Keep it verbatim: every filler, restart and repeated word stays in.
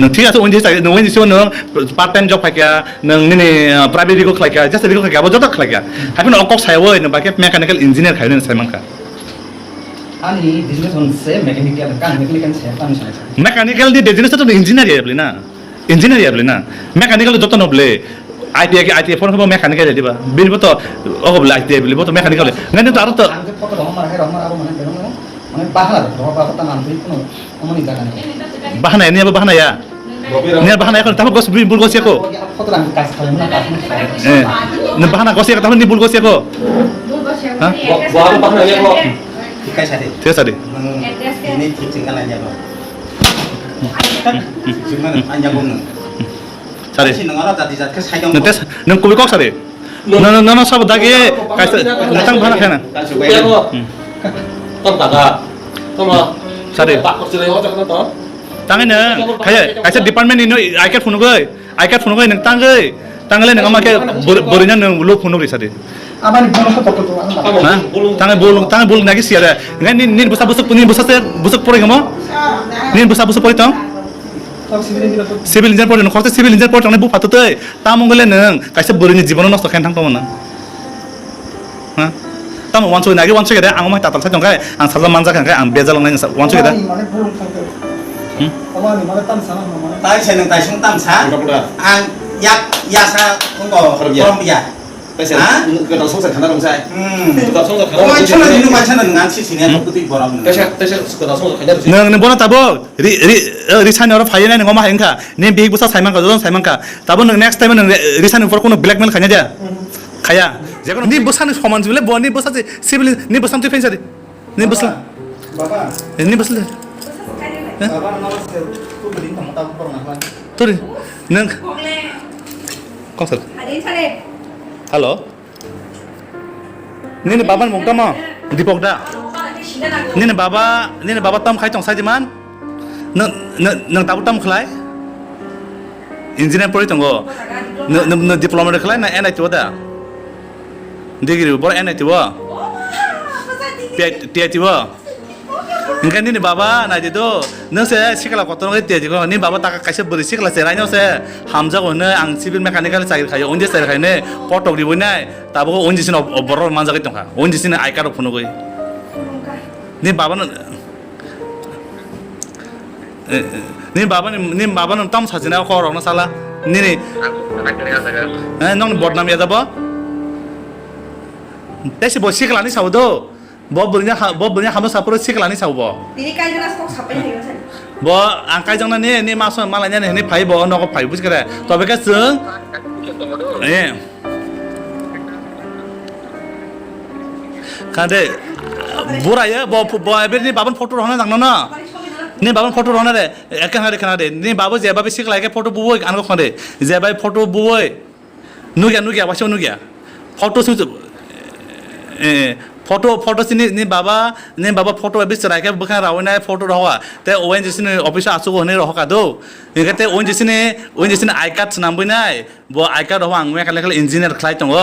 Nwng thik ase, O N G C nwng O N G C o nwng part time job khaikha, nwng nini, ah, private riko khlaikha, just riko khlaikha, abo joto khlaikha. Haphano o kok sayawi nwng bakhe mechanical engineer khainani saimankha. Ani designation se mechanical, kan mechanical se, kan se. Mechanical ni designation to engineer ya beli na. Engineer ya beli na. Mechanical joto no beli. I T I ke I T I phone khe bo mechanical ya diba. Bini bo to ogo beli I T I beli bo to mechanical. Ngani to aro to. Ang je photo rok mar hai rok mar abo mane belong no. Mane bahana rok rok abo ta nam thui kuno omoni jaga ni. Bahana ya ni abo bahana ya. Ni bahana ya ko tamo gos bul gos ya ko. Photo rang kas khalai mana kas mana. Eh. Ni bahana gos ya ko tamo ni bul gos ya ko. Ha? Bo abo bahana ya ko. Hikai sadi. Thik sadi. Ini thik chingka lanya ko. Chingka lanya ko. Sadi. Sini ngara jati jat ke sai dong. Nang tes nang kubi kok sadi. No, no, no, no, sabo dagi kaisa tang bhana khana. Tamo kaka. Tamo. Sari. Pak kok silai wajak na to. Tangin na kaya kaisa department ni no I card phunugoi. I card phunugoi nang tangoi. Tangale nang ama ke bor-, borina nang lo phunugri sadi. Abani bono ko to to. Ha? Tangoi bol tangoi bol nagi siara. Ngai ni ni busa busuk ni busa se busuk pore gamo. Ni busa busuk pore tong. Civil engineer pore nang khorte civil engineer pore tong ni bu phatutoi. Tamo wngkha le nwng kaisa bwrwini jibono nosto khaina thang tongmano. Ha? Tamo wansugwi nai, wansugwi de, ang omo tatal sai tongkha, ang sajla manjak kha, ang bejal wngnai, wansugwi de. Obani mane bul thangkhe. Hmm? Obani mane tam sana mane. Tai se nwng tai sung tam sa. Buda, buda. Ang yak yasa ungko. Khorok ya. Khorok ya. Tai se. Ha? Nwng kwtal songsar khana rwngsai. Hmm. Kwtal songsar khana. Omo rwngsai. Chana nini ma chana nwng ang si sini. Hmm. Aku twi borom nwng. Tai se, tai se kwtal songsar khana rwngsai. Nwng, nwng bono tabuk. Ri, ri, eh, risani oro phaiya nai nang ma hai wngkha. Ni bihik bwsa sai mankha, jojon sai mankha. Tabuk nwng next time nwng re-, risani upor kuno blackmail khaina ja. Khaya. Jekono ni bwsani soman jibile bo ni bwsa je civil ni bwsa twi phensa di. Ni bwsa. Baba. Eh, ni bwsa. Eh? Baba, no se tu bring tamo ta por na. Turi. Nwng. Kok sir. Hello. Nini baba ni mung tamo? Dipok da? Nini baba, nini baba tam khai tong sai di man? Nw, nw, nwng tabuk tam khlai? Engineer pori tongo. Nw, nw, nw diploma de khlai na N I T o da? Degree bo N I T o? P I T, T I T o? Hingke nini baba nai di do, nwng se sikla kotor wngwi tei jiko, nini baba taka kaisa bwrwi sikla se raino se hamjago hwnwi ang civil mechanical chakri khaio, O N G C chakri khainai, potok riwi nai, tabuk O N G C no borok manjagwi tongkha, O N G C ni I card rok phunugwi. Nini baba no, eh, eh, nini baba ni, nini baba no tam sajina kok rok no sala, nini, eh, nong ni bodnam ya jabo, tei se bo sikla ni sabo do. Bo bwrwini ha-, bo bwrwini hamo saporo siklani sao bo. Tini kaijana sok sapai hayo thani. Bo ang kaijakna ni, ni ma song malai nani hwnwi phai bo nogo phai buji kare. Tobe khe chwng, eh. Khade, burayo bo, bo ebeni babon photo rohna nangno no. Ni babon photo rohna re, ekhe hade khana de. Ni babo je babe siklai khe photo buoi ang khade. Je bai photo buoi. Nugya, nugya, waisa nugya. Photo sung, eh, photo, photo sini, ni baba, ni baba photo bai chwrai khe bwkhang rawi nai photo roha. Te O N G C ni office o asuk hwnwi roha ka do. Hingke te O N G C ni, O N G C ni I card swnam bui nai. Bo I card roha ang mechanical engineer khlai tongo.